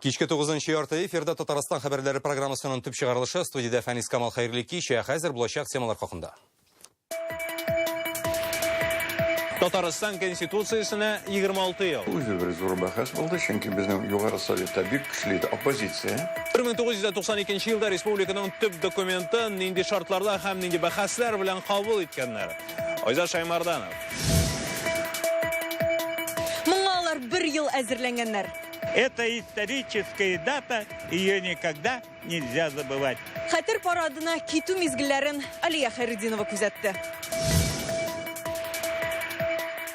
Кичке 9 ярты эфирда Татарстан хәбәрләре программасының төп чыгарылышы студиядә Фәнис Камал хәерле кич, ә хәзер булачак темалар хакында. Татарстан Конституциясенә 26 ел. Үзе бер зур бәхәс булды, чөнки безнең Югары Советта бик көчле иде оппозиция. 1992 елда республиканың төп документын нинди шартларда һәм нинди бәхәсләр белән кабул иткәннәр? Айзат Шаймарданов. Моңа алар бер ел әзерләнгәннәр. Это историческая дата, ее никогда нельзя забывать. Хәтер парадына китү мизгелләрен Алия Хәйретдинова күзәтте.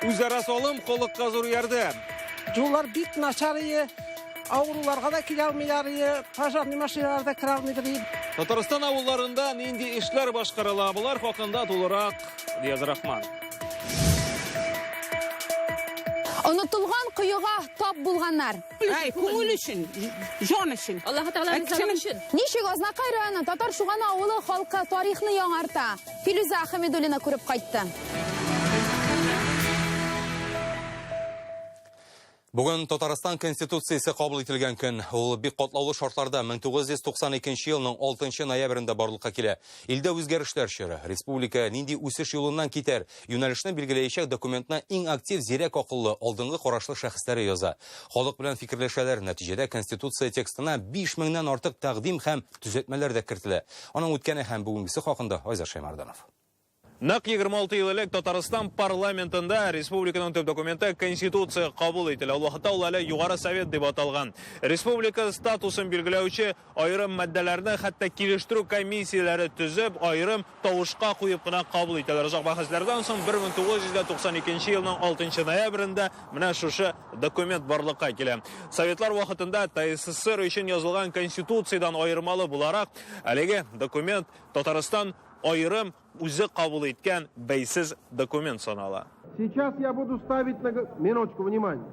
Үзара салым халыкка зур ярдәм. Юллар бик начар ие, авыруларга да килә алмыйлар ие, пожарный машиналар да керә алмыйдыр ие. Татарстан авылларында нинди эшләр башкарыла, болар хакында тулырак Дияз Рахман. Онытылган коега тап булганнар. Әй, күңел өчен, җан өчен. Аллаһы Тәгалә ризалыгы өчен. Ничек Азнакай районы Татар Шуганы авылы халкы тарихны яңарта? Филүзә Хәмидуллина күреп кайтты. Бүген Татарстан Конституциясе кабул ителгән көн. Ул бик катлаулы шартларда 1992 елның 6 ноябрендә барлыкка килә. Илдә үзгәрешләр чоры. Республика нинди үсеш юлыннан китәр? Юнәлешне билгеләячәк документны иң актив, зирәк акыллы, алдынгы карашлы шәхесләре яза. Халык белән фикерләшәләр. Нәтиҗәдә Конституция текстына 5000-нән артык тәкъдим һәм төзәтмәләр дә кертелә. Аның үткәне һәм бүгенгесе хакында Айзат Шәймарданов. Нәкъ 26 ел элек Татарстан парламентында республиканың төп документы Конституция кабул ителә. Ул вакытта ул әле Югары Совет дип аталган. Республика статусын билгеләүче аерым маддәләрне хәтта килештерү комиссияләре төзеп, аерым тавышка куеп кына кабул итәләр. Озак бәхәсләрдән соң 1992 елның 6 ноябрендә менә шушы документ барлыкка килә. Советлар вакытында ТССР өчен язылган Конституциядән аермалы буларак, әлеге документ Татарстан аерым үзе кабул иткән бәйсез документ санала. Сейчас я буду ставить на... Минуточку, внимание.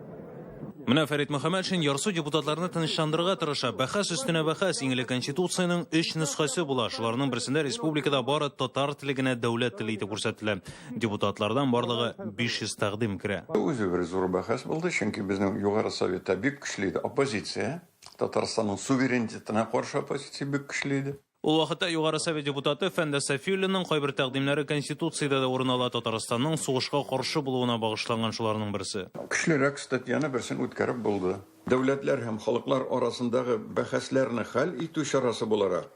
Менә Фәрит Мөхәммәтшин ярсу депутатларны тынычландырырга тырыша. Бәхәс өстенә бәхәс. Иң элек Конституциянең өч нөсхәсе була. Шуларның берсендә республикада бары татар теле генә дәүләт теле итеп күрсәтелә. Депутатлардан барлыгы 500 тәкъдим керә. Үзе бер зур бәхәс булды, чөнки безнең Югары Советта бик көчле иде оппозиция. Татарстанның суверенитетына каршы оппозиция бик көчле иде. Ул вакытта Югары Совет депутаты Фәндәс Сафиуллинның кайбер тәкъдимнәре Конституциядә дә урын ала, Татарстанның сугышка каршы булуына багышланган шуларның берсе. Көчлерәк статьяны берсен үткәреп булды. Дәүләтләр һәм халыклар арасындагы бәхәсләрне хәл итү чарасы буларак,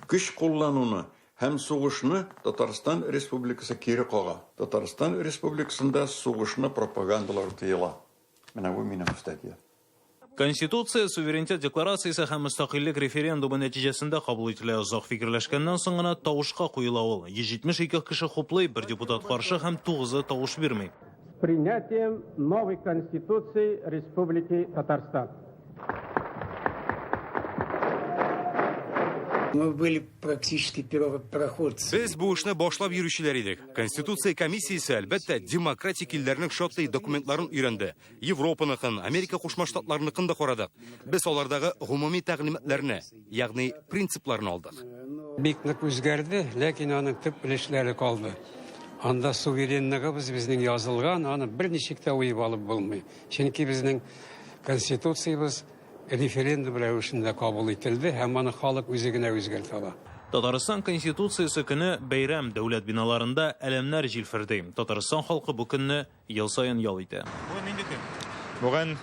көч куллануны һәм сугышны Татарстан Республикасы кире кага. Татарстан Республикасында сугышны пропагандалау тыела. Менә бу минем статья. Конституция суверенитет декларациясе һәм мөстәкыйльлек референдумы нәтиҗәсендә кабул ителә. Озак фикерләшкәннән соң гына тавышка куела ул. 172 кеше хуплый, бер депутат каршы һәм тугызы тавыш бирми. С принятием новой Конституции Республики Татарстан. Мы были практически первопроходцы. Без бу эшне башлап йөрүчеләр идек. Конституция комиссиясе, әлбәттә, демократик илләрнең шактый документларын өйрәнде. Европаныкын, Америка Кушма Штатларыныкын да карадык. Без алардагы гомуми тәгълиматларны, ягъни принципларны алдык. Бик нык үзгәрде, ләкин аның төп өлешләре калды. Анда суверенлыгыбыз безнең язылган, аны берничек тә уеп алып булмый. Чөнки безнең Конституциябез референдум рәвешендә кабул ителде һәм аны халык үзе генә үзгәртә ала. Татарстан Конституциясе көне бәйрәм, дәүләт биналарында әләмнәр җилферди. Татарстан халкы бу көнне Ел саен ял итә. Бүген нинди көн? Бүген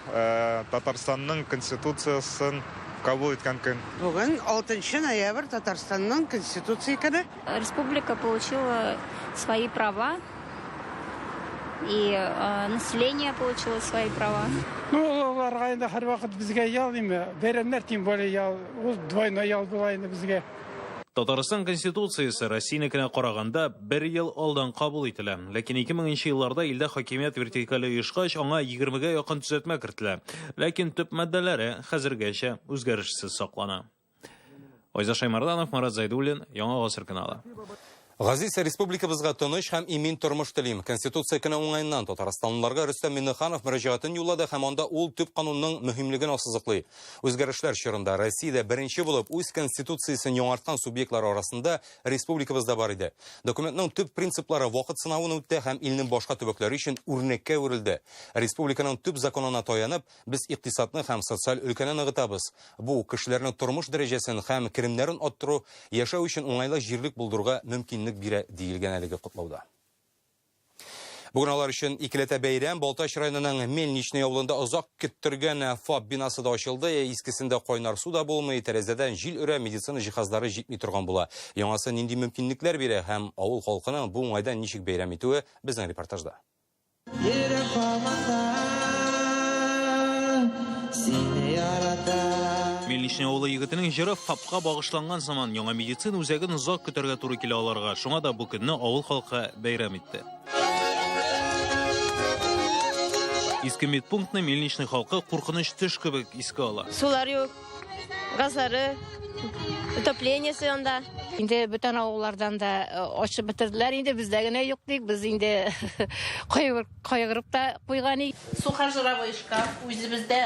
Татарстанның Конституциясен кабул иткән көн. Бүген 6 ноябрь Татарстанның Конституция көне. Республика получила свои права, и население получило свои права. Ну, аларга инде һәрвакыт безгә ял име, бәйрәмнәр тем более ял, ул двойной ял була инде безгә. Татарстан Конституциясе Россиянекенә караганда бер ел алдан кабул ителә. Ләкин 2000 нче елларда илдә хакимият вертикале оешкач, аңа егермегә якын төзәтмә кертелә. Ләкин төп маддәләре хәзергәчә үзгәрешсез саклана. Айза Шаймарданов, Марат Зайдуллин, Яңа Гасыр каналы. Газиз республикабызга тыныч һәм имин тормыш телим. Конституция көне уңаеннан татарстанлыларга Рөстәм Миңнеханов мөрәҗәгатен юллады һәм анда ул төп канунның мөһимлеген ассызыклый. Үзгәрешләр чорында Россиядә беренче булып үз конституциясен яңарткан субъектлар арасында республикабыз да бар иде. Документның төп принциплары вакыт сынавын үтте һәм илнең башка төбәкләре өчен үрнәккә әверелде. Республиканың төп законына таянып, Без икътисадны һәм социаль өлкәне ныгытабыз. Бу, кешеләрнең тормыш дәрәҗәсен һәм керемнәрен арттыру, яшәү өчен уңайлы җирлек булдыруга мөмкинлек бирә, диелгән әлеге котлауда. Бүген алар өчен икеләтә бәйрәм. Балтач районының Мельничный авылында озак көттергән ФАП бинасы да ачылды. Искесендә кайнар су да булмый, тәрәзәдән җил өрә, медицина җиһазлары җитми торган була. Яңасы нинди мөмкинлекләр бирә һәм авыл халкының бу уңайдан ничек бәйрәм итүе безнең репортажда. Йөрәк һаман да сине ярата. Мельничный авылы егетенең җыры ФАПка багышланган сыман. Яңа медицина үзәген озак көтәргә туры килә аларга. Шуңа да бу көнне авыл халкы бәйрәм итте. Иске медпунктны Мельничный халкы куркыныч төш кебек искә ала. Сулар юк, газлары, отоплениесе анда. Инде бүтән авыллардан да э, ачып бетерделәр инде, бездә генә юк дик. Без инде кайгырып та куйган идек. Сухожировой шкаф, үзебездә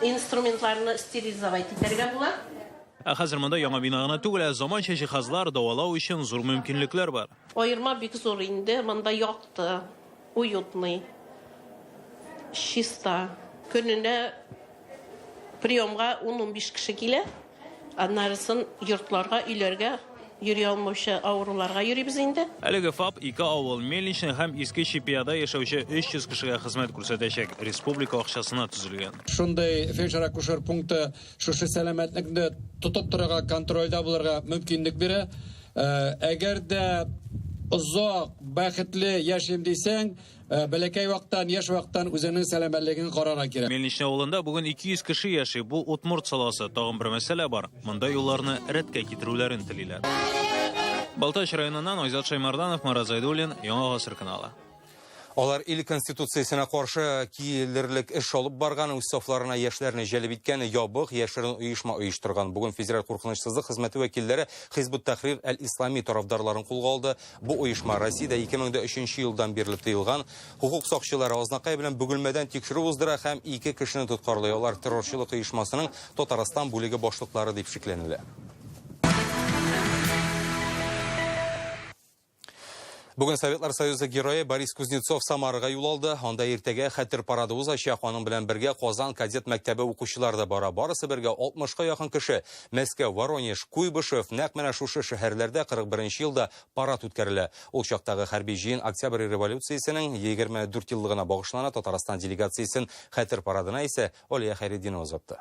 инструментларны стерилизовать итәргә була. Ә хәзер монда яңа бина гына түгел, ә заманча җиһазлар, дәвалау өчен зур мөмкинлекләр бар. Аерма бик зур инде, монда якты, уютный, чиста. Көненә Приемга ун-унбиш кеше килә. Аннарысын йортларга, өйләргә йөри алмаучы авыруларга йөрибез инде. Әлеге ФАП ике авыл, Мельничный һәм Иске Чепьяда яшәүче 300 кешегә хезмәт күрсәтәчәк. Республика акчасына төзелгән. Шундый фельдшер-акушер пункты шушы сәламәтлекне тотып торырга, контрольдә булырга мөмкинлек бирә. Әгәр дә озак, бәхетле яшим дисәң, Э, бәләкәй вакыттан, яшь вакыттан үзеңнең сәламәтлегеңне карарга кирәк. Мельничный авылында бүген 200 кеше яши. Бу Удмурт саласы. Тагын бер мәсьәлә бар. Монда юлларны рәткә китерүләрен телиләр. Балтач районыннан Айзат Шаймарданов, Марат Зайдуллин, Яңа Гасыр каналы. Алар ил конституциясенә каршы килерлек эш алып барган, үз сафларына яшьләрне җәлеп иткән ябык яшерен оешма оештырган. Бүген Федераль куркынычсызлык хезмәте вәкилләре Хизбут Тахрир әл-Ислами тарафдарларын кулга алды. Бу оешма Россиядә 2003 елдан бирле тыелган. Хокук сакчылары Азнакай белән Бөгелмәдән тикшерү уздыра һәм ике кешене тоткарлый. Алар террорчылык оешмасының Татарстан бүлеге башлыклары дип шикләнелә. Бүген Советлар Союзы герое Борис Кузнецов Самарага юл алды. Анда иртәгә хәтер парады узачак. Аның белән бергә Казан кадет мәктәбе укучылары да бара. Барысы бергә 60-ка якын кеше. Мәскәү, Воронеж, Куйбышев, нәкъ менә шушы шәһәрләрдә 41 елда парад үткәрелә. Ул чактагы хәрби җыен Октябрь революциясенең 24 еллыгына багышлана. Татарстан делегациясен хәтер парадына исә Алия Хәйретдинова озатты.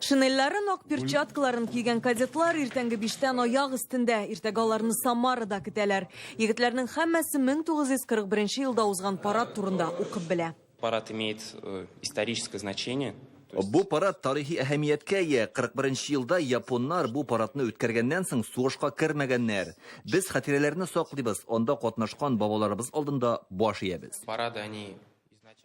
Шинельләрен, ак перчаткаларын кигән кадетлар иртәнге биштән аяк өстендә. Иртәгә аларны Самарада көтәләр. Егетләрнең һәммәсе 1941 елда узган парад турында укып белә. Парад имеет э, историческое значение. Бу парад тарихи әһәмияткә ия. 41 нче елда японнар бу парадны үткәргәннән соң сугышка кермәгәннәр. Без хатирәләрне саклыйбыз, анда катнашкан бабаларыбыз алдында баш иябез. Парады они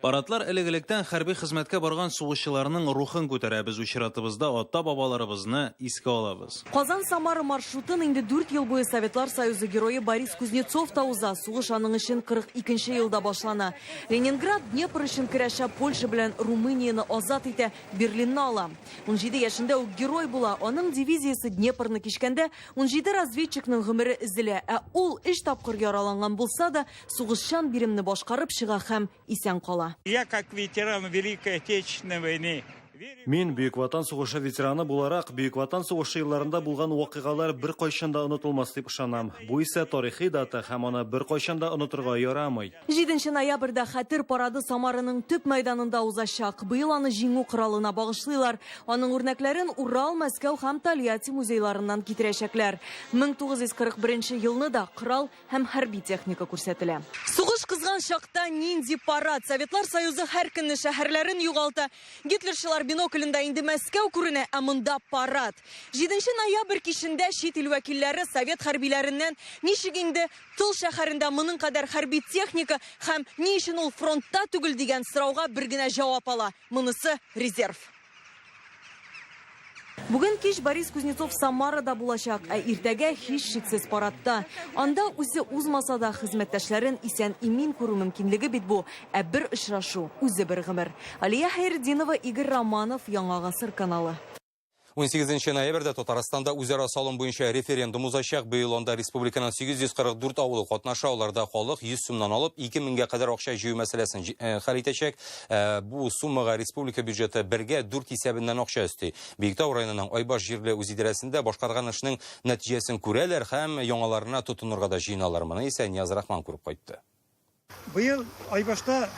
Парадлар элек-электән хәрби хезмәткә барган сугышчыларның рухын күтәрә. Без үз чиратыбызда ата-бабаларыбызны искә алабыз. Казан-Самара маршрутын инде дүрт ел буе Советлар Союзы Герое Борис Кузнецов та уза. Сугыш аның өчен 42 нче елда башлана. Ленинград, Днепр өчен көрәшә, Польша белән Румынияне азат итә, Берлинны ала. 17 яшендә үк герой була. Аның дивизиясе Днепрны кичкәндә 17 разведчикның гомере өзелә. Ә ул өч тапкыр яраланган булса да, сугышчан биремне башкарып чыга һәм исән кала. Я как ветеран Великой Отечественной войны Мин, Бөек Ватан сугышы ветераны буларак, Бөек Ватан сугышы елларында булган вакыйгалар беркайчан да онытылмас дип ышанам. Бу исә тарихи дата һәм аны беркайчан да онытырга ярамый. Җиденче ноябрьдә Хәтер парады Самараның төп мәйданында узачак. Быел аны Җиңү коралына багышлыйлар. Аның үрнәкләрен Урал, Мәскәү һәм Тольятти музейларыннан китерәчәкләр. 1941 елны да корал һәм хәрби техника күрсәтелә. Сугыш кызган чакта нинди парад? Советлар Союзы һәр көнне шәһәрләрен югалта. Гитлерчылар биноклендә инде Мәскәү күренә, ә монда парад. 7 ноябрь кичендә чит ил вәкилләре совет хәрбиләреннән ничек инде тыл шәһәрендә моның кадәр хәрби техника һәм ни өчен ул фронтта түгел дигән сорауга бер генә җавап ала, монысы резерв. Бүген кич Борис Кузнецов Самарада булачак, ә иртәгә һичшиксез парадта. Анда үзе узмаса да, хезмәттәшләрен исән-имин күрү мөмкинлеге бит бу. Ә бер очрашу, үзе бер гомер. Алия Хәйретдинова, Игорь Романов, Яңа гасыр каналы. 18 ноябрьдә Татарстанда үзара салым буенча референдум узачак. Быел анда республиканың 844 авылы катнаша. Аларда халык 100 сумнан алып 2000гә кадәр акча җыю мәсьәләсен э, хәл итәчәк. Э, бу суммага республика бюджеты бергә 4 исәбеннән акча өсти. Биектау районының Айбаш җирле үзидарәсендә башкарган эшнең нәтиҗәсен күрәләр һәм яңаларына тотынырга да җыеналар. Моны исә Нияз Рахман күреп кайтты. Быел Айбашта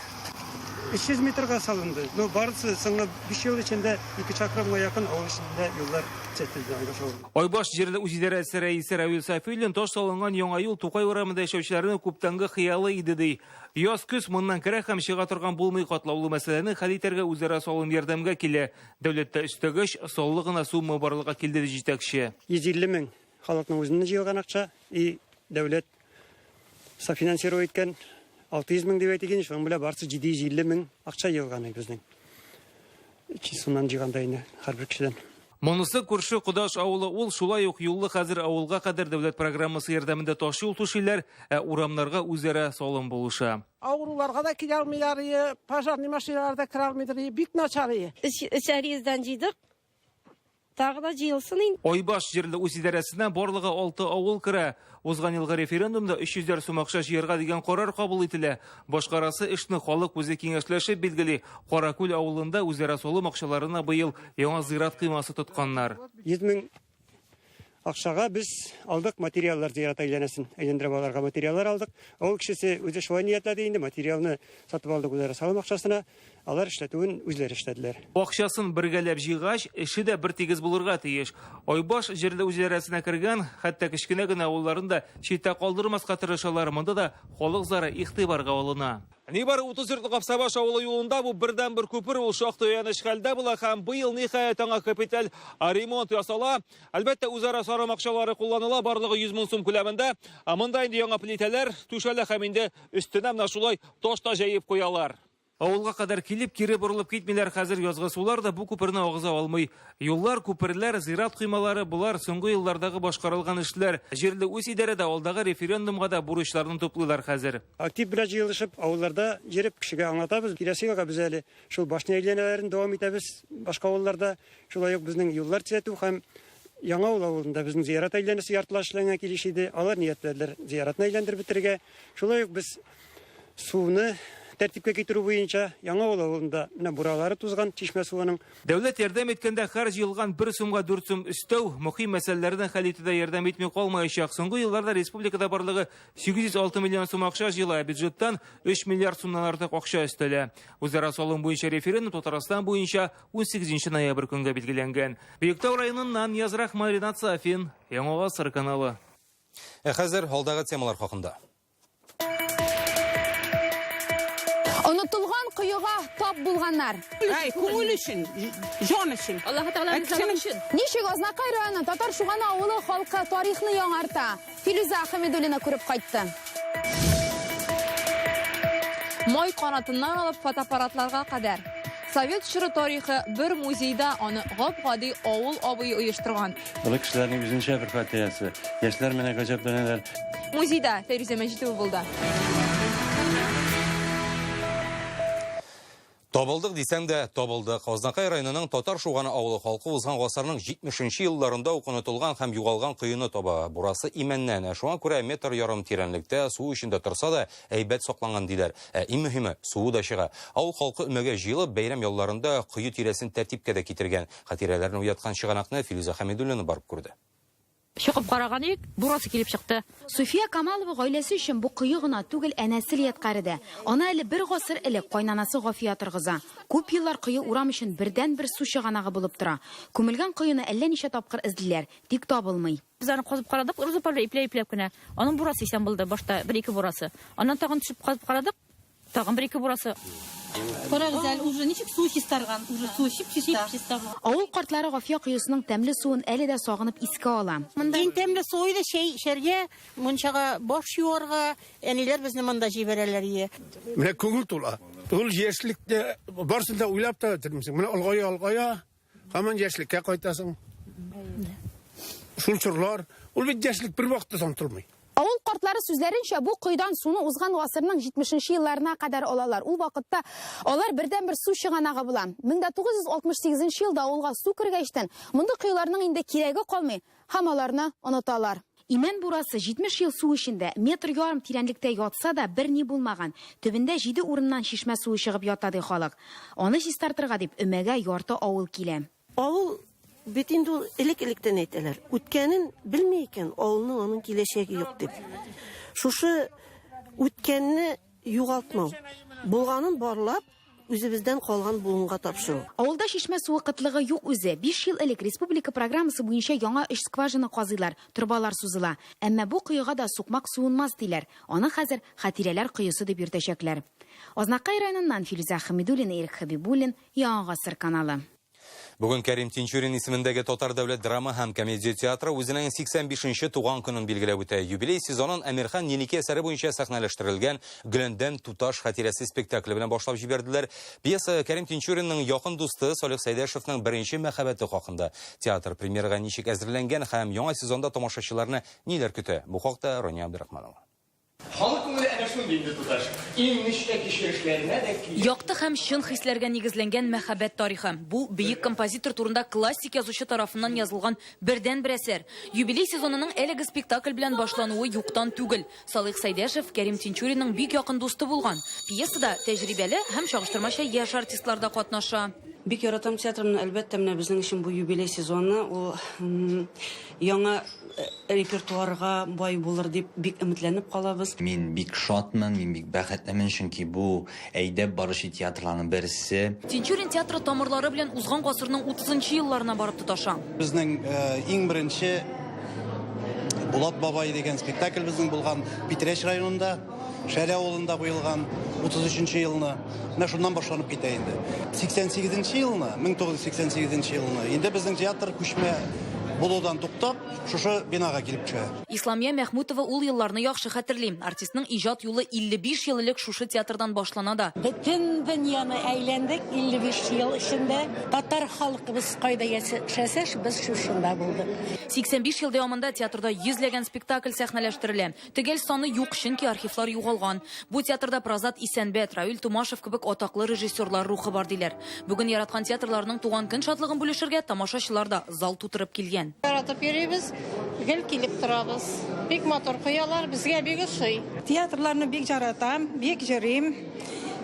300 метрга салынды. Ну, барысы соңгы 5 ел эчендә 2 чакрымга якын авыл эчендә юллар төзәтелде Айбаш авылында. Айбаш җирле үзидарәсе рәисе Равил Сафиуллин таш салынган яңа юл Тукай урамында яшәүчеләрнең күптәнге хыялы иде ди. Яз-көз моннан керә һәм чыга торган булмый катлаулы мәсьәләне хәл итәргә үзара салым ярдәмгә килә. Дәүләттә өстәгәч, саллы гына сумма барлыкка килде, ди җитәкче. 150 мең халыкның үзеннән җыелган акча и дәүләт софинансировать иткән 600 мең дип әйтик инде, шуның белән барысы 750 мең акча җыелган безнең. 300 сумнан җыйганда инде һәрбер кешедән. Монысы күрше Кодаш авылы, ул шулай ук юллы хәзер авылга кадәр дәүләт программасы ярдәмендә таш юл түшиләр, ә урамнарга үзара салым булыша. Авыруларга да килә алмыйлар, пожарный машиналар да керә алмыйдыр, бик начар. Өчәр йөздән җыйдык. Тагы да җыелсын инде. Айбаш җирле үзидарәсенә барлыгы 6 авыл керә. Узган елгы референдумда 300 әр сум акча җыярга дигән карар кабул ителә. Башкарасы эшне халык үзе киңәшләшеп билгели. Каракүл авылында үзара салым акчаларына быел яңа зират коймасы тотканнар. 100 мең акчага без алдык материаллар зират әйләнәсен әйләндереп алырга материаллар алдык. Авыл кешесе үзе шулай ниятләде инде, материалны сатып алдык үзара салым акчасына. Алар эшләтүен үзләре эшләделәр. Акчасын бергәләп җыйгач, эше дә бертигез булырга тиеш. Айбаш җирле үзидарәсенә кергән, хәтта кечкенә генә авылларын да читтә калдырмаска тырышалар. Монда да халык зары игътибарга алына. Нибары 30 йортлы Капсабаш авылы юлында бу бердәнбер күпер, ул шактый аяныч хәлдә була һәм быел ниһаять аңа капиталь ремонт ясала. Әлбәттә, үзара сарым акчалары кулланыла, барлыгы 100 мең сум күләмендә. Монда инде яңа плитәләр түшәлә һәм инде өстенә менә шулай таш та җәеп куялар. Авылга кадәр килеп, кире борылып китмиләр. Хәзер язгы сулар да бу күперне агыза алмый. Юллар, күперләр, зират коймалары, болар соңгы еллардагы башкарылган эшләр. Җирле үзидарә дә алдагы референдумга да бурычларны туплыйлар хәзер. Актив белән җыелышып, авылларда йөреп, кешегә аңлатабыз. Киләсе елга без әле шул башня әйләнәләрен дәвам итәбез башка авылларда. Шулай ук безнең юллар төзәтү һәм Яңа авыл авылында безнең зиярат әйләнәсе яртылаш эшләнгән килеш иде. Алар ниятләделәр зияратны әйләндереп бетерергә. Шулай ук без суны тәртипкә китерү буенча Яңа авыл авылында менә буралары тузган чишмә суының. Дәүләт ярдәм иткәндә һәр җыелган бер сумга дүрт сум өстәү мөһим мәсьәләләрне хәл итүдә ярдәм итми калмаячак. Соңгы елларда республикада барлыгы 806 миллион сум акча җыела, ә бюджеттан 3 миллиард сумнан артык акча өстәлә. Үзара салым буенча референдум Татарстан буенча 18 ноябрь көнгә билгеләнгән. Биектау районыннан Нияз Рахман, Ринат Сафин, Яңа Гасыр каналы. Ә хәзер алдагы темалар хакында. Онытылган коега тап булганнар. Әй, күңел өчен, җан өчен. Аллаһы Тәгалә ризалыгы өчен. Ничек Азнакай районы Татар Шуганы авылы халкы тарихны яңарта? Филүзә Хәмидуллина күреп кайтты. Май канатыннан алып фотоаппаратларга кадәр. Совет чоры тарихы бер музейда аны гап-гади авыл абые оештырган. Олы кешеләрнең үзенчә бер хатирәсе. Яшьләр менә гаҗәпләнәләр. Музейда Фәйрүзә Мәҗитова булды. Табылдык дисәң дә, табылдык. Азнакай районының Татар Шуганы авылы халкы узган гасырның 70 нче елларында ук онытылган һәм югалган коены таба. Бурасы имәннән, ә шуңа күрә метр ярым тирәнлектә су эчендә торса да, әйбәт сакланган диләр. Ә иң мөһиме, суы да чыга. Авыл халкы өмәгә җыелып, бәйрәм ялларында кое тирәсен тәртипкә дә китергән. Хатирәләрне уяткан чыганакны Филүзә Хәмидуллина барып күрде. Чокып караган идек, бурасы килеп чыкты. Суфия Камалова гаиләсе өчен бу кое гына түгел, ә нәсел ядкаре дә. Аны әле бер гасыр элек кайнанасы Гафия торгыза. Күп еллар кое урам өчен бердәнбер су чыганагы булып тора. Күмелгән коены әллә ничә тапкыр эзлиләр, тик табылмый. Без аны казып карадык, Роза апа белән ипләп-ипләп кенә. Аның бурасы исән булды, башта бер-ике бурасы. Аннан тагын төшеп казып карадык, Тагын бер-ике бурасы. Карагыз әле, уже ничек су чистарган, уже су чип-чиста. Чип-чиста. Авыл картлары Гафия коесының тәмле суын әле дә сагынып искә ала. Монда иң тәмле су иде, чәй эчәргә, мунчага баш юарга, әниләр безне монда җибәрәләр ие. Менә күңел тула. Ул яшьлектә барысын да уйлап та бетермисең. Менә олгая-олгая, һаман яшьлеккә кайтасың. Шул чорлар, ул бит яшьлек бер вакытта да онытылмый. Авыл картлары сүзләренчә, бу коедан суны узган гасырның 70 нче елларына кадәр алалар. Ул вакытта алар бердәнбер су чыганагы була. 1968 нче елда авылга су кергәчтен, мондый коеларның инде кирәге калмый һәм аларны оныталар. Имән бурасы 70 ел су эчендә, метр ярым тирәнлектә ятса да, берни булмаган. Төбендә җиде урыннан чишмә суы чыгып ята, ди халык. Аны чистартырга дип, өмәгә ярты авыл килә. Авыл бит инде ул элек-электән әйтәләр, үткәнен белми икән, авылның аның киләчәге юк дип. Шушы үткәнне югалтмау, булганын барлап, үзебездән калган буынга тапшыру. Авылда чишмә суы кытлыгы юк үзе. Биш ел элек республика программасы буенча яңа өч скважина казыйлар, торбалар сузыла. Әмма бу коега да сукмак суынмас, диләр. Аны хәзер Хатирәләр коесы дип йөртәчәкләр. Азнакай районыннан Филүзә Хәмидуллина, Ирек Хәбибуллин, Яңа гасыр каналы. Бүген Кәрим Тинчурин исемендәге Татар дәүләт драма һәм комедия театры үзенең 85 нче туган көнен билгеләп үтә. Юбилей сезонын Әмирхан Еники әсәре буенча сәхнәләштерелгән Гөләндәм туташ хатирәсе спектакле белән башлап җибәрделәр. Пьеса Кәрим Тинчуринның якын дусты Салих Сәйдәшевның беренче мәхәббәте хакында. Театр премьерага ничек әзерләнгән һәм яңа сезонда тамашачыларны ниләр көтә? Бу хакта Рония Абдрахманова. Халык күңеле әнә шундый инде, туташ. Иң нечкә кичерешләренә дә килә. Якты һәм чын хисләргә нигезләнгән мәхәббәт тарихы. Бу, бөек композитор турында классик язучы тарафыннан язылган бердәнбер әсәр. Юбилей сезонының әлеге спектакль белән башлануы юктан түгел. Салих Сәйдәшев Кәрим Тинчуринның бик якын дусты булган. Пьесада тәҗрибәле һәм чагыштырмача яшь артистлар да катнаша. Бик яратам театрымны, әлбәттә, менә безнең өчен бу юбилей сезоны, ул яңа репертуарга бай булыр дип бик өметләнеп калабыз. Мин бик шатмын, мин бик бәхетлемен, чөнки бу әйдәп баручы театрларның берсе. Тинчурин театры тамырлары белән узган гасырның утызынчы елларына барып тоташа. Безнең иң беренче Булат бабай дигән спектакль безнең булган Питрәч районында, Шәле авылында куелган 33 нче елны. Менә шуннан башланып китә инде. 88 нче елны, 1988 нче елны инде безнең театр күчмә булудан туктап, шушы бинага килеп төшә. Исламия Мәхмүтова ул елларны яхшы хәтерли. Артистның иҗат юлы 55 ел элек шушы театрдан башлана да. Бөтен дөньяны әйләндек 55 ел эчендә. Татар халкыбыз кайда яшәсә, без шушында булдык. 85 ел дәвамында театрда йөзләгән спектакль сәхнәләштерелә. Төгәл саны юк, чөнки архивлар югалган. Бу театрда Празат Исәнбәт, Равил Тумашев кебек атаклы режиссерлар рухы бар, диләр. Бүген яраткан театрларының туган көн шатлыгын бүлешергә тамашачылар да зал тутырып килгән. Яратып йөрибез, гел килеп торабыз. Бик матур куялар, безгә бик ошый. Театрларны бик яратам, бик йөрим.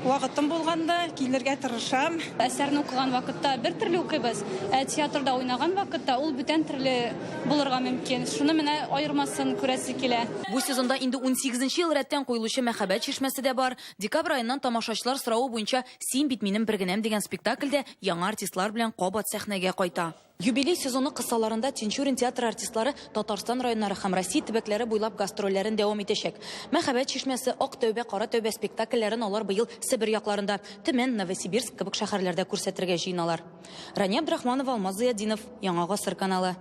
Вакытым булганда килергә тырышам. Әсәрне укыган вакытта бер төрле укыйбыз, ә театрда уйнаган вакытта ул бүтән төрле булырга мөмкин. Шуны менә аермасын күрәсе килә. Бу сезонда инде унсигезенче ел рәттән куелучы Мәхәббәт чишмәсе дә бар. Декабрь аеннан тамашачылар соравы буенча Син бит минем бер генәм дигән спектакль дә яңа артистлар белән кабат сәхнәгә кайта. Юбилей сезоны кысаларында Тинчурин театры артистлары Татарстан районнары һәм Россия төбәкләре буйлап гастрольләрен дәвам итәчәк. Мәхәббәт чишмәсе, Ак тәүбә, Кара тәүбә спектакльләрен алар быел Себер якларында, Төмән, Новосибирск кебек шәһәрләрдә күрсәтергә җыеналар. Рания Абдрахманова, Алмаз Зыятдинов, Яңа гасыр каналы.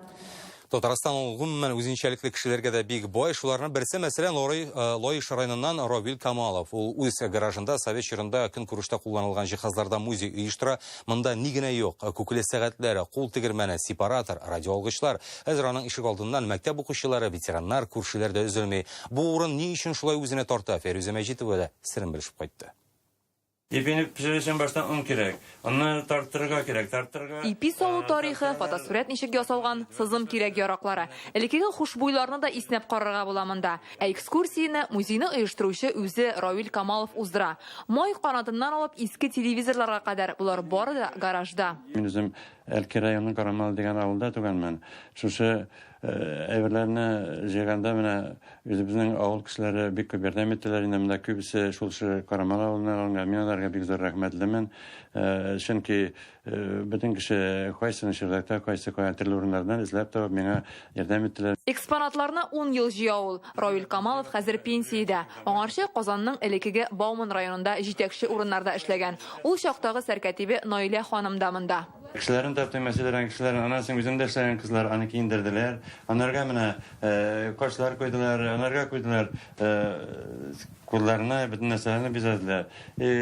Татарстан ул гомумән үзенчәлекле кешеләргә дә бик бай. Шуларның берсе, мәсәлән, Лорый, э, Лаеш районыннан Равил Камалов. Ул үз гаражында совет чорында көнкүрештә кулланылган җиһазларда музей оештыра. Монда ни генә юк. Күкле сәгатьләр, кул тегермәне, сепаратор, радиоалгычлар. Хәзер аның ишек алдыннан мәктәп укучылары, ветераннар, күршеләр дә өзелми. Бу урын ни өчен шулай үзенә тарта? Фәйрүзә Мәҗитова да серен белешеп кайтты. Ипине пешерү өчен башта он кирәк. Онны тарттырырга кирәк. Тарттырырга. Ипи салу тарихы, фотосурәт ничек ясалган, сызым кирәк-яраклары. Элеккеге хушбуйларны да иснәп карарга була монда. Ә экскурсияне музейны оештыручы үзе Равил Камалов уздыра. Май канатыннан алып иске телевизорларга кадәр, болар бары да гаражда. Мин үзем Әлки районының Карамалы дигән авылда туганмын. Шушы Әйберләрне җыйганда менә үзебезнең авыл кешеләре бик күп ярдәм иттеләр. Инде монда күбесе шул шушы Карамал авылыннан алынган. Мин аларга бик зур рәхмәтлемен. Чөнки бөтен кеше кайсының чирдәктә, кайсы кая төрле урыннардан эзләп табып миңа ярдәм иттеләр. Экспонатларны ун ел җыя ул. Равил Камалов хәзер пенсиядә. Аңарчы Казанның элеккеге Бауман районында җитәкче урыннарда эшләгән. Ул чактагы сәркәтибе Наилә ханым да монда. Кешеләрен таптым, мәсәлән, кешеләрен, аннан соң үзем дә эшләгән кызлар аны киендерделәр. Анарга менә кашлар куйдылар, анарга куйдылар, кулларына бөтен нәрсәләрне бизәделәр. И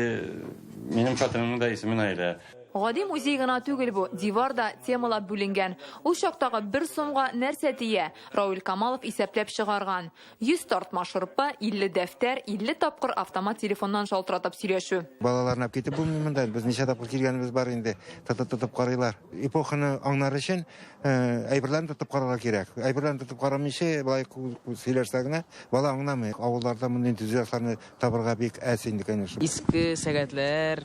минем хатынымның да исеме Наилә. Гади музей гына түгел бу, дивар да темалап бүленгән. Ул чактагы бер сумга нәрсә тия? Рауил Камалов исәпләп чыгарган. 100 тартма шырпы, 50 дәфтәр, 50 тапкыр автомат телефоннан шалтыратып сөйләшү. Балаларны алып китеп булмый монда. Без ничә тапкыр килгәнебез бар инде. Тотып-тотып карыйлар. Эпоханы аңнар өчен әйберләрне тотып карарга кирәк. Әйберләрне тотып карамыйча, болай сөйләшсә генә, бала аңламый. Авылларда мондый энтузиастларны табырга бик әз инде, конечно. Иске сәгатьләр,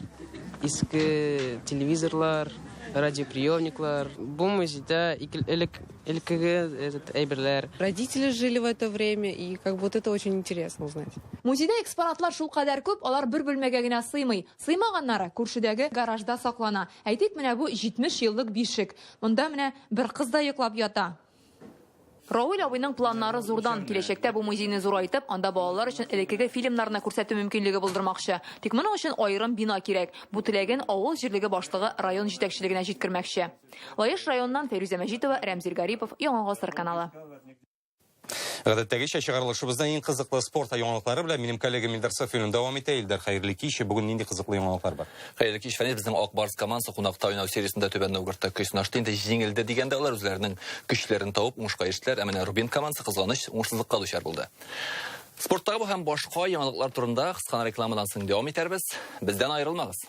иске телевизорлар, радиоприемниклар. Бу музейда элек элеккеге этот әйберләр. Родители жили в это время, и как бы вот это очень интересно узнать. Музейда экспонатлар шулкадәр күп, алар бер бүлмәгә генә сыймый. Сыймаганнары күршедәге гаражда саклана. Әйтик, менә бу 70 еллык бишек. Монда менә бер кыз да йоклап ята. Рауил абыйның планнары зурдан. Киләчәктә бу музейны зурайтып, анда балалар өчен элеккеге фильмнарны күрсәтү мөмкинлеге булдырмакчы. Тик моның өчен аерым бина кирәк. Бу теләген авыл җирлеге башлыгы район җитәкчелегенә җиткермәкче. Лаеш районыннан Фәйрүзә Мәҗитова, Рәмзил Гарипов, Яңа гасыр каналы. Гадәттәгечә чыгарылышыбызда иң кызыклы спорт яңалыклары белән минем коллегам Илдар Сафин дәвам итә. Илдар, хәерле кич. Бүген нинди кызыклы яңалыклар бар? Хәерле кич, Фәнис. Безнең Ак Барс командасы кунакта уйнау сериясендә Түбән Новгородта көч сынашты. Инде җиңелде дигәндә алар үзләренең көчләрен табып уңышка ирештеләр. Ә менә Рубин командасы кызганыч уңышсызлыкка дучар булды. Спорттагы бу һәм башка яңалыклар турында кыска рекламадан соң дәвам итәрбез. Бездән аерылмагыз.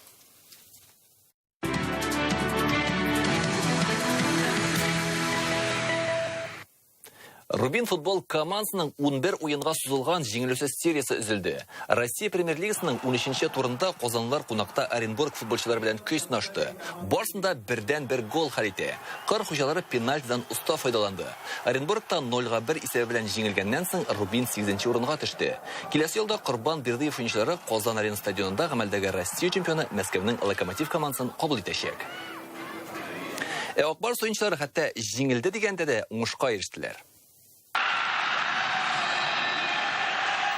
Рубин футбол командасының 11 уенга сузылган җиңелүсез сериясе өзелде. Россия премьер-лигасының 13 турында казанлылар кунакта Оренбург футболчылары белән көч сынашты. Барысын да бердән-бер гол хәл итә. Кыр хуҗалары пенальтидан оста файдаланды. Оренбургта 0-1 исәбе белән җиңелгәннән соң Рубин 8 урынга төште. Киләсе елда Корбан Бердыев уенчылары Казан Арена стадионында гамәлдәге Россия чемпионы Мәскәүнең Локомотив командасын кабул итәчәк. Ә Ак Барс уенчылары хәтта җиңелде дигәндә дә уңышка ирештеләр.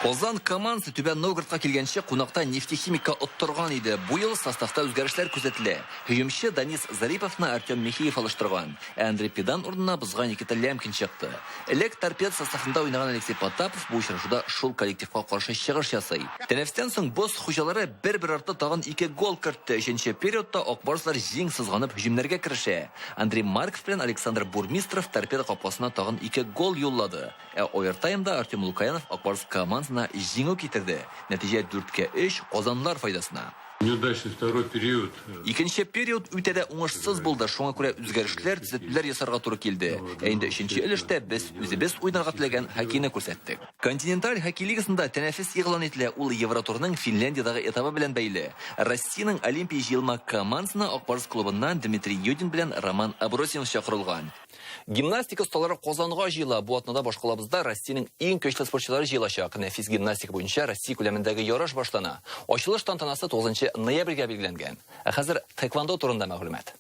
Казан командасы Түбән Новгородка килгәнче кунакта Нефтехимикка оттырган иде. Бу ел составта үзгәрешләр күзәтелә. Һөҗүмче Данис Зариповны Артем Михеев алыштырган. Ә Андрей Педан урынына бозга Никита Лямкин чыкты. Элек Торпедо составында уйнаган Алексей Потапов бу очрашуда шул коллективка каршы чыгыш ясый. Тәнәфестән соң боз хуҗалары бер-бер артлы тагын ике гол кертте. Өченче периодта Ак Барслар җиң сызганып һөҗүмнәргә керешә. Андрей Марков белән Александр Бурмистров Торпедо капкасына тагын ике гол юллады. Ә овертаймда Артем Лукоянов Ак Барс командасына җиңү китерде. Нәтиҗә 4-3 казанлылар файдасына. Неудачный второй период. Икенче период үтә дә уңышсыз булды, шуңа күрә үзгәрешләр, төзәтүләр ясарга туры килде. Ә инде өченче өлештә без үзебез уйнарга теләгән хоккейны күрсәттек. Континенталь хоккей лигасында тәнәфес игълан ителә, ул Евротурның Финляндиядагы этабы белән бәйле. Россиянең Олимпия җыелма командасына Ак Барс клубыннан Дмитрий Юдин белән Роман Абросимов чакырылган. Гимнастика осталары Казанга җыела. Бу атнада башкалабызда Россиянең иң көчле спортчылары җыелачак. Нәфис гимнастика буенча Россия күләмендәге ярыш башлана. Ачылыш тантанасы 9 ноябрьгә билгеләнгән. Ә хәзер тхэквондо турында мәгълүмат.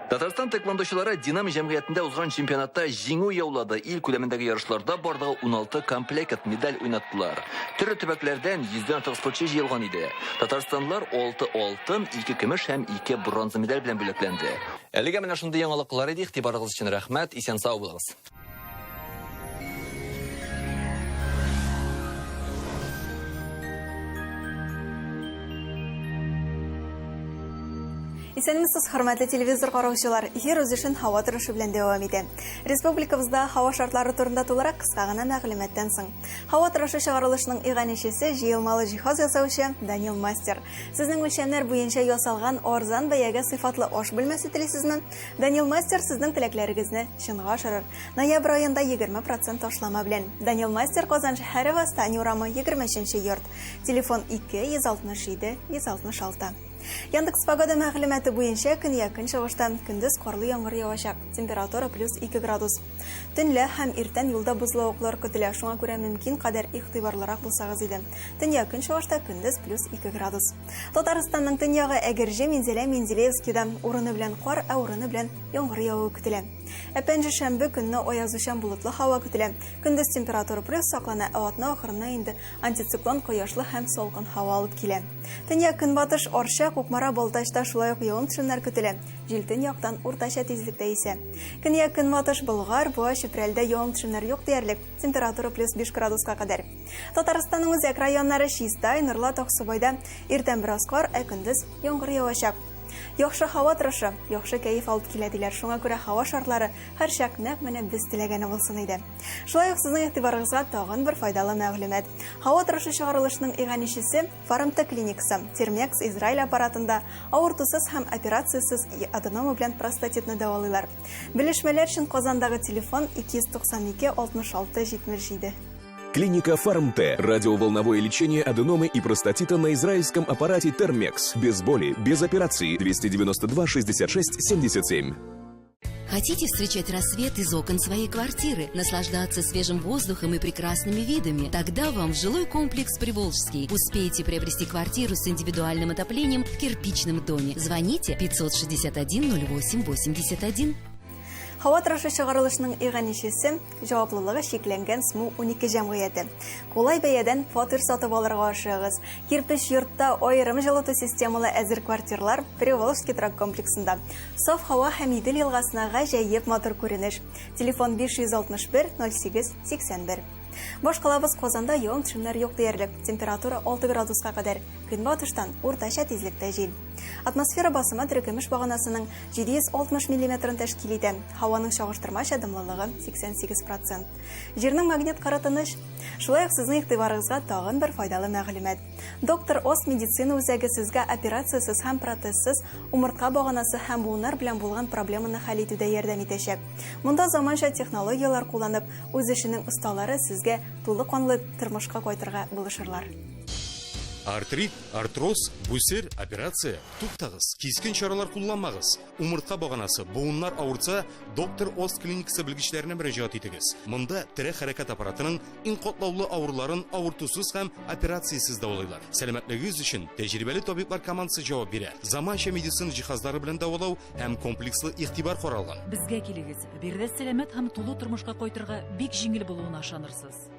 Татарстан тхэквондочылары Динамо җәмгыятендә узган чемпионатта җиңү яулады. Ил күләмендәге ярышларда барлыгы 16 комплект медаль уйнаттылар. Төрле төбәкләрдән 100дән артык спортчы җыелган иде. Татарстанлылар 6 алтын, 2 көмеш һәм 2 бронза медаль белән бүләкләнде. Әлегә менә шундый яңалыклар иде. Игътибарыгыз өчен рәхмәт. Исән-сау булыгыз. Исәнмесез, хөрмәтле телевизор караучылар. Эфир үз эшен һава торышы белән дәвам итә. Республикабызда һава шартлары турында тулырак кыска гына мәгълүматтан соң. Һава торышы чыгарылышының иганәчесе җыелмалы җиһаз ясаучы Данил Мастер. Сезнең үлчәмнәр буенча ясалган арзан бәягә сыйфатлы аш бүлмәсе телисезме? Данил Мастер сезнең теләкләрегезне чынга ашырыр. Ноябрь аенда 20% ташлама белән. Данил Мастер Казан шәһәре Восстание урамы 23 йорт. Телефон 2 167 166. Яндекс Погода мәгълүматы буенча көньяк-көнчыгышта көндез карлы яңгыр явачак. Температура плюс 2 градус. Төнлә һәм иртән юлда бозлавыклар көтелә, шуңа күрә мөмкин кадәр игътибарлырак булсагыз иде. Төньяк-көнчыгышта көндез плюс 2 градус. Татарстанның төньягы Әгерҗе, Минзәлә, Менделеевскида урыны белән кар, ә урыны белән яңгыр явуы көтелә. Ә пәнҗешәмбе көнне аязучан болытлы һава көтелә. Көндез температура плюс саклана, ә атна ахырына инде антициклон кояшлы һәм салкын һава алып килә. Төньяк-көнбатыш Арча, Кукмара, Балтачта шулай ук явым-төшемнәр көтелә. Җил төньяктан уртача тизлектә исә. Көньяк-көнбатыш Болгар, Буа, Чүпрәлдә явым-төшемнәр юк диярлек, температура плюс 5 градуска кадәр. Татарстанның үзәк районнары Чистай, Нурлат, Аксубайда иртән бераз кар, ә көндез яңгыр явачак. Яхшы һава торышы, яхшы кәеф алып килә диләр. Шуңа күрә һава шартлары һәрчак нәкъ менә без теләгәне булсын иде. Шулай ук сезнең игътибарыгызга тагын бер файдалы мәгълүмат. Һава торышы чыгарылышының иганәчесе Фармте клиникасы. Термекс Израиль аппаратында авыртусыз һәм операциясез аденома белән простатитны дәвалыйлар. Белешмәләр өчен Казандагы телефон 292 66 77. Клиника Фармте. Радиоволновое лечение аденомы и простатита на израильском аппарате Термекс. Без боли, без операции. 292 66 77. Хотите встречать рассвет из окон своей квартиры, наслаждаться свежим воздухом и прекрасными видами? Тогда вам в жилой комплекс «Приволжский». Успейте приобрести квартиру с индивидуальным отоплением в кирпичном доме. Звоните 561 08 81. Һава торышы чыгарылышының иганәчесе җаваплылыгы чикләнгән СМУ 12 җәмгыяте. Кулай бәядән фатир сатып алырга ашыгыгыз. Кирпеч йортта аерым җылыту системалы әзер квартирлар Приволжский торак комплексында. Саф һава һәм Идел елгасына гаҗәеп матур күренеш. Телефон 561 08 81. Башкалабыз Казанда явым-төшемнәр юк диярлек. Температура 6 градуска кадәр. Көнбатыштан уртача тизлектә җил. Атмосфера басымы терекөмеш баганасының 760 миллиметрын тәшкил итә. Һаваның чагыштырмача дымлылыгы 88 процент. Җирнең магнит кыры тыныч. Шулай ук сезнең игътибарыгызга тагын бер файдалы мәгълүмат. Доктор Ос медицина үзәге сезгә операциясез һәм протезсыз умыртка баганасы һәм буыннар белән булган проблеманы хәл итүдә ярдәм итәчәк. Монда заманча технологияләр кулланып, үз эшенең осталары сезгә тулы канлы тормышка кайтырга булышырлар. Артрит, артроз, бүсер, операция. Туктагыз, кискен чаралар кулланмагыз. Умыртка баганасы, буыннар авыртса, доктор Ост клиникасы белгечләренә мөрәҗәгать итегез. Монда терәк хәрәкәт аппаратының иң катлаулы авыруларын авыртусыз һәм операциясез дәвалыйлар. Сәламәтлегегез өчен тәҗрибәле табиблар командасы җавап бирә. Заманча медицина җиһазлары белән дәвалау һәм комплекслы игътибар каралган. Безгә килегез, биредә сәламәт һәм тулы тормышка кайтырга бик җиңел булуына ышанырсыз.